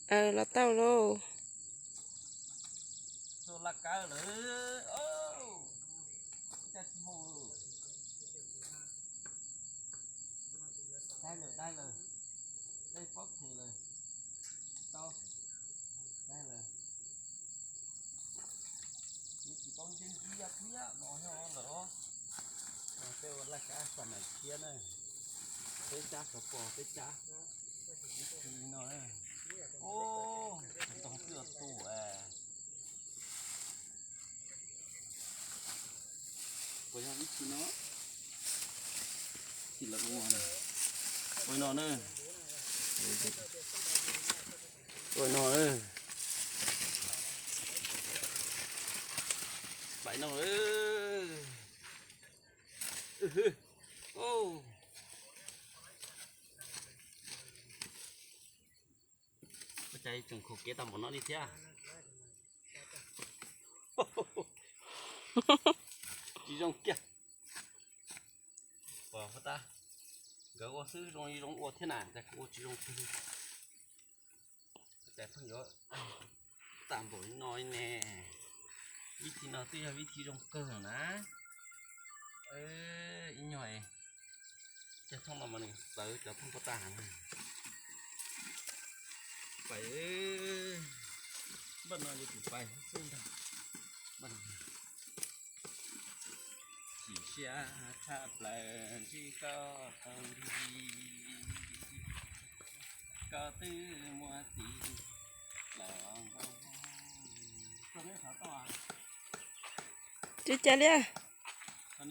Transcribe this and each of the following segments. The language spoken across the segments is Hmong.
Los tau lauj. Tsis paub ntsia ntsia thiab no lawm. Peb ua laj kab xa mais thiab na. Peb cab xov pos peb cab no. Ntoo twb ua tu. Puas yog ib txhis no? Txhis lawv ua ua no na. Ua no na. Pais no. Ua cas tseem khaum kev tau npaum no li thiab? Tsis zoo kiag. Pom tas, nkawd ua xwb zoo li zoo ua thiab na, cas kuv ua tsis zoo kiag li. Cas pheej yuav tag npaum li no ne. Vib thi no twb yog vib thi zoo kawg na. Ib nyuag es, cas thooj no mas nws txawv cov thooj pov tag heev. Pais, npaj no yuav tsum pais xwb ntag. Chim siab tshaj plaws ntsib koj tau nti, koj twb muaj txiv los nkaus. Tsis cas li. Koj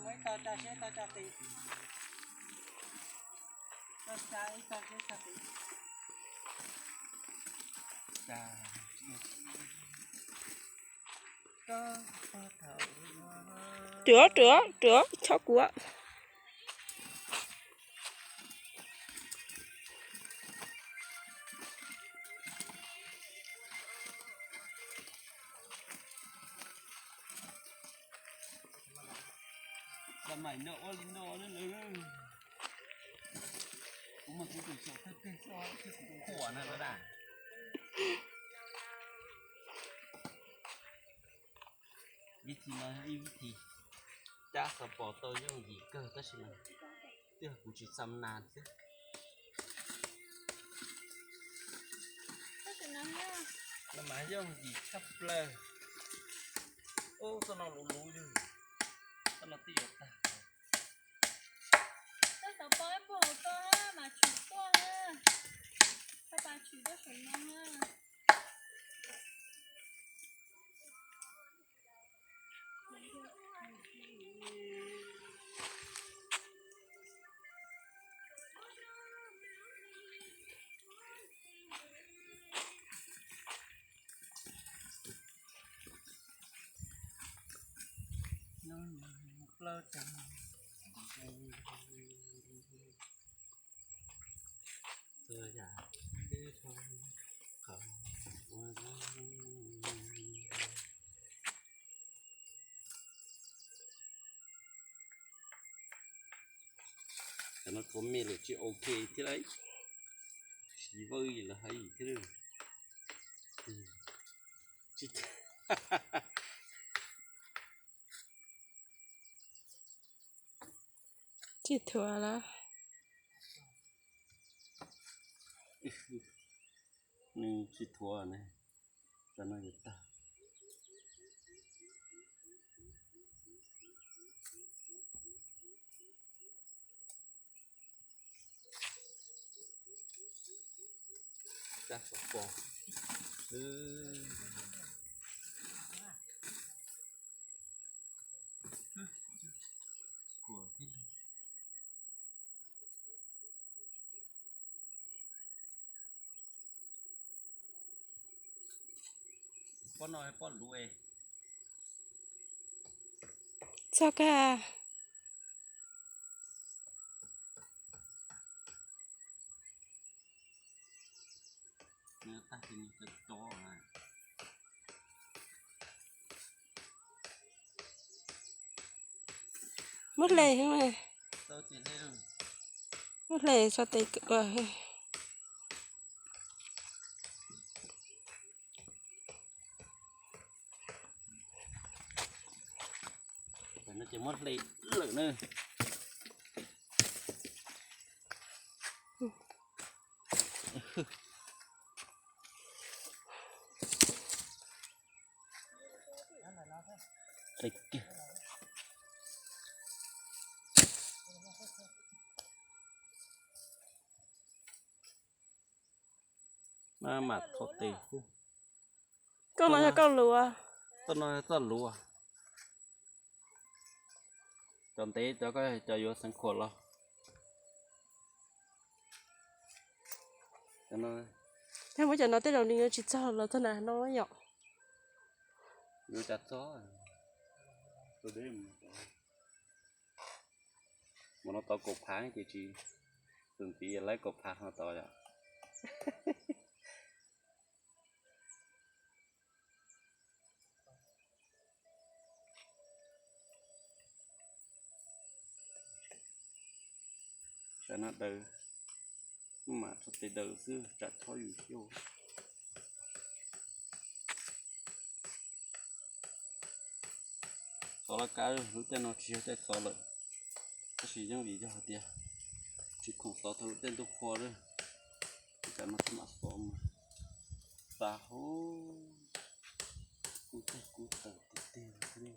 muab ib tog tso siab tog tso tim. Koj tsa ib tog siab tog tim. Rượm rượm rượm cho kuv. Xav maim no ua li no na. Kuv mas kuv tus xyaum thawj teg xwb, kuv quaj na lawm na. Vib thi no yog ib vib thi cab xov pos tau yooj yim kawg tab sis mas twb yog kuv tsis xam nas xwb. No mas yooj yim tshaj plaws. Ub, txoj no luv luv yog, txoj no twb yuav tag. Txoj xov pos ib puag hauv ko mas tshwm tuaj na. Txoj pas tshwm tuaj saum no na. Cov no tua me lawm tsis ok thiab lauj. Siv vawj lawv hais thiab. Tsis thuav lawm. Nws tsis thuav ne, cov no yuav tag. Cab xov pos. Pob no pob luv es. Tog kag. Muab hle, muab hle tso tes ua. Ces muab hle lawm na. Mam thov tes. Koj no yog koj luv. Toj no yog toj luv. Cov ntev cov koj cov yuav xeev khuam los. Yog muab cov no tej zaum nws yuav tsis txog los txog na no yom. Yuav tsis txog. Mus no tau kaum phav ces tsis, tus ntxiv laib kaum phav no tau yom. Tsam no daws, mam tso tes daws xwb tsam chob yus xyuaj. Xov laj kab lub caij no tsis yog caij xov lawm, tab sis yeej vim yog hais tias tsis khoom xov thaum lub caij ntuj qhua lawm. Tsam no tsis mam xov mas xa hauv kub teg kub taws tiag tiag li.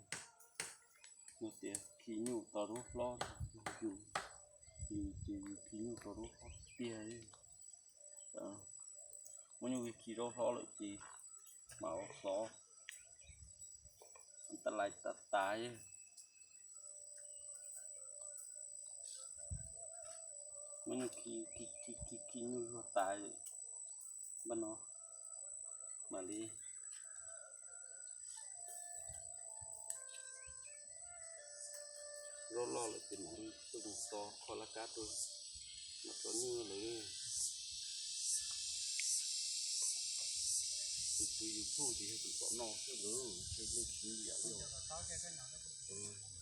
Yog tias khi nyuj tau zaub hlob, yus, yus ces yus khi nyuj tau zaub hlob tiag. Muab nyuj khi zaub hlob lawm ces mam ua xov, tas lais tas tas. Muab nyuj khi khi khi khi nyuj zuag tas, npaj no mam li zaub loj lawm ces mam li tuaj mus xov kho laj kab rau, mam tso nyuj lawm. Tus tswv YouTube ces yog tus tom no xwb lawm, ntshe nej tsis liam li os.